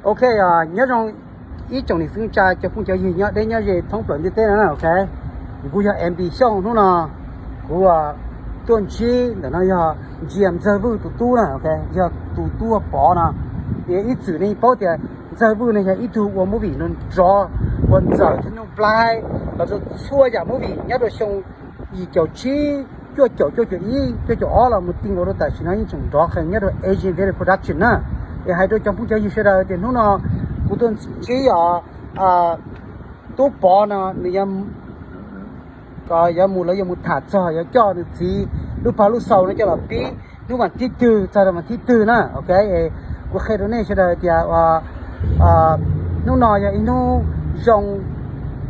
Ok, nyob zoo ib tsoom niam txiv tsa cov phooj cov ywg nyob deb nyob ze thoob plaws ntiaj teb no na. Ok, kuv yog M B Xyooj. Hnub no kuv tuaj ntsib ntawm no yog Ntsias Ntxawg Vwj tus tub na. Ok, yog tus tub Pov no. Ib txwm nej paub tias Ntxawg Vwj no yog ib tug ua movie nrov nrov, ua ntxawm thiab nyuj nplaib los rau txhua yam movie nyob rau xyoo yim caum tsib, cuaj caum, cuaj caum ib, cuaj caum ob los mus ti nkaus rau tam sim no yeej tseem nrov qees nyob rau Asian Video Production na. Es hais rau cov phooj cov ywg sawv daws tias hnub no kuv tuaj ntsib os, tub Pov no nws yuav mus, lawv yuav mus tham txog yuav coj nws txiv lub pag lub xaus no coj los pib hnub vas thib twg txog rau vas thib twg na. Ok, kuv qhia rau nej sawv daws tias hnub no yog ib hnub zoo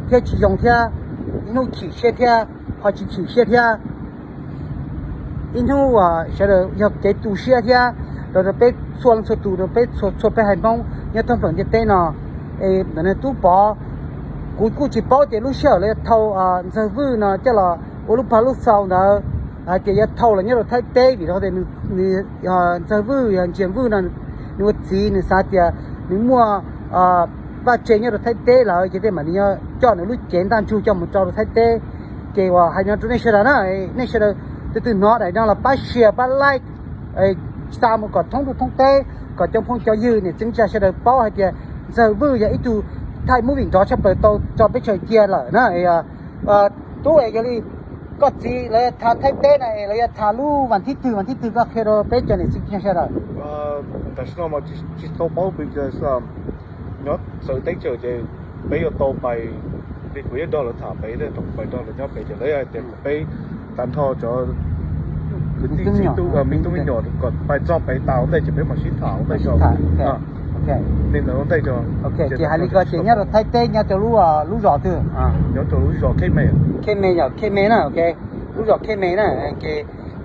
thiab tsis zoo thiab, ib hnub chim siab thiab ho tsis chim siab thiab, ib hnub uas sawv daws yog kev tu siab thiab rau rau peb txhua leej txhua tus, rau peb txhua txhua peb haiv Hmoob nyob thoob plaws ntiaj teb no. Es ntawm no tub Pov, kuv kuj tsis paub tias lub sij hawm lawv yuav thau Ntxawg Vwj no coj los ua lub pag lub xaus ntawd hais tias yuav thau los nyob rau Thaib teb vim rau qhov tias nws, Ntxawg Vwj yog Ntsias Vwj no, nws ua txiv nws xav tias nws muaj vaj tse nyob rau Thaib teb lawm ces tej mam nws coj nws lub cev ntaj ntsug coj mus rau rau Thaib teb. Ces uas hais no rau nej sawv daws na, nej sawv daws tus twg hnov daim no los pab share pab like xa mus kom thoob ntuj thoob teb, kom cov phooj cov ywg niam txiv tsa sawv daws paub hais tias Ntxawg Vwj yog ib tug thaij movie nrov tshaj plaws tau tso peb chaws cia lawm na. Tub, es yog li koj txiv lawv yuav tham Thaib teb na es lawv yuav tham lub vas thib twg vas thib twg, koj qhia rau peb cov niam txiv tsa sawv daws. Tam sim no mas tsis tau paub pes tsawg, nyob txawv teb chaws ces peb yuav tau pais, li kuv yeej nrog lawv tham pem, thaum kuv pais nrog lawv nyob pem ces lawv hais tias kom peb tag nrho cov kwv tij txiv tub me tub me nyuam kom pais txog pem tas ua ntej ces peb mam sib tham ua ntej. Li ntawd ua ntej. Ces hais li ko ces nyob rau Thaib teb nyob rau lub, lub zos twg? Nyob rau lub zos Khej Me. Khej Me yog Khej Me na, ok. Lub zos Khej Me na, ces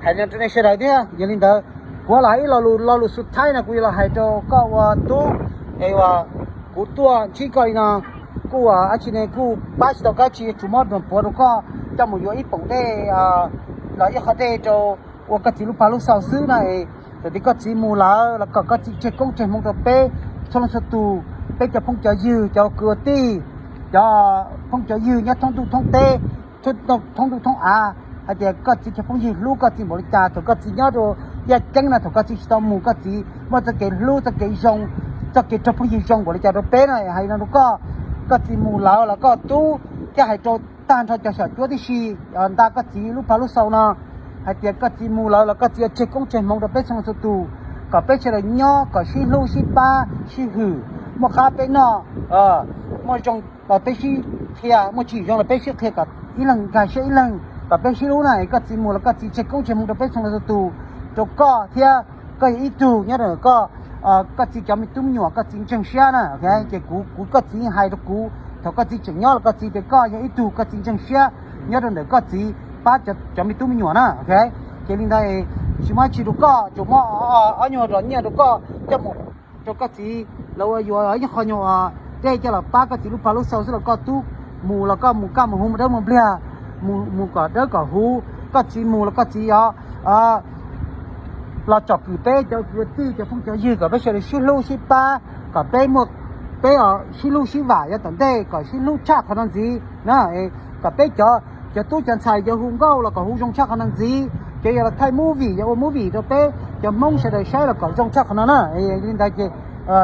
hais no rau nej sawv daws thiab. Yog li ntawd kuv los hais ib lo lus, lo lus xub thawj no kuv yuav los hais rau koj ua tub, es uas kuv tuaj ntsib koj li no kuj ua dab tsi ne kuj pab tsis tau koj, tsis tsuas muab nrog puav rau koj coj mus yuav ib poom dej los ib qho dej rau ua koj txiv lub pag lub xaus xwb na. Es txawm tias koj txiv mus lawm los kom koj txiv tseg koob tseg hmoov rau peb txhua leej txhua tus, peb cov phooj cov ywg, cov kwv tij, cov phooj cov ywg nyob thoob ntuj thoob teb, thoob ntuj thoob av, hais tias koj txiv cov phooj ywg hlub koj txiv npaum li cas thaum koj txiv nyob rau yaj ceeb no, thaum koj txiv tsis tau mus koj txiv muaj txoj kev hlub, txoj kev zoo, txoj kev raug phooj ywg zoo npaum li cas rau peb no. Hais no rau koj, koj txiv mus lawm los koj tub thiaj hais rau tag nrho cov xyom cuab tib si nta koj txiv lub pag lub xaus no hais tias koj txiv mus lawm los koj txiv yuav tseg koob tseg hmoov rau peb txhua leej txhua tus, kom peb sawv daws nyob kom sib hlub sib pab sib hwm, muaj qab peb noj, muaj zoo los peb sib qhia, muaj tsis zoo los peb sib qhia, kom ib leeg nkag siab ib leeg, kom peb sib hlub na. Koj txiv mus los koj txiv tseg koob tseg hmoov rau peb txhua leej txhua tus, rau koj thiab koj yog ib tug nyob rau koj, koj txiv cov me tub me nyuam koj txiv ntseeg siab na. Ces kuv, kuv, koj txiv hais rau kuv thaum koj txiv tseem nyob los koj txiv tias koj yog ib tug koj txiv ntseeg siab nyob rau ntawm koj txiv pab cov me tub me nyuam na. Ces li ntawd tsis muaj dab tsi rau koj, tsuas muab ob nyuag zos nyiaj rau koj coj mus rau koj txiv los ua yuav ib qho nyuag dej coj los pab koj txiv lub pag lub xaus xwb los koj tub mus los koj mus kaj mus huv mus dawb mus npliag, mus kom dawb kom huv. Koj txiv mus los koj txiv los tsom kwm peb cov kwv tij cov phooj cov ywg kom peb sawv daws sib hlub sib pab, kom peb muaj, peb sib hlub sib vam yav tom ntej kom sib hlub tshaj qhov no ntxiv na. Kom peb cov, cov tub cov ntxhais cov hu nkauj los kom hu zoo tshaj qhov no ntxiv, cov yuav los thaij movie yuav ua movie rau peb cov Hmoob sawv daws saib los kom zoo tshaj qhov no na. Li ntawd ces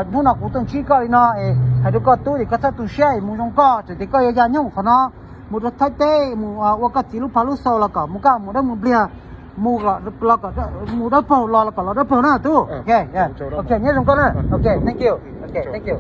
hnub no kuv tuaj ntsib koj li no es hais rau koj tub es koj txhob tu siab es mus zoo koj, txawm tias koj yuav ya nyooj qhov no mus rau Thaib teb mus ua koj txiv lub pag lub xaus los kom mus kaj mus dawb mus npliag, mus los kom mus dawb paug los los kom los dawb paug na tub. Ok, nyob zoo koj na. Ok, thank you. Ok, thank you.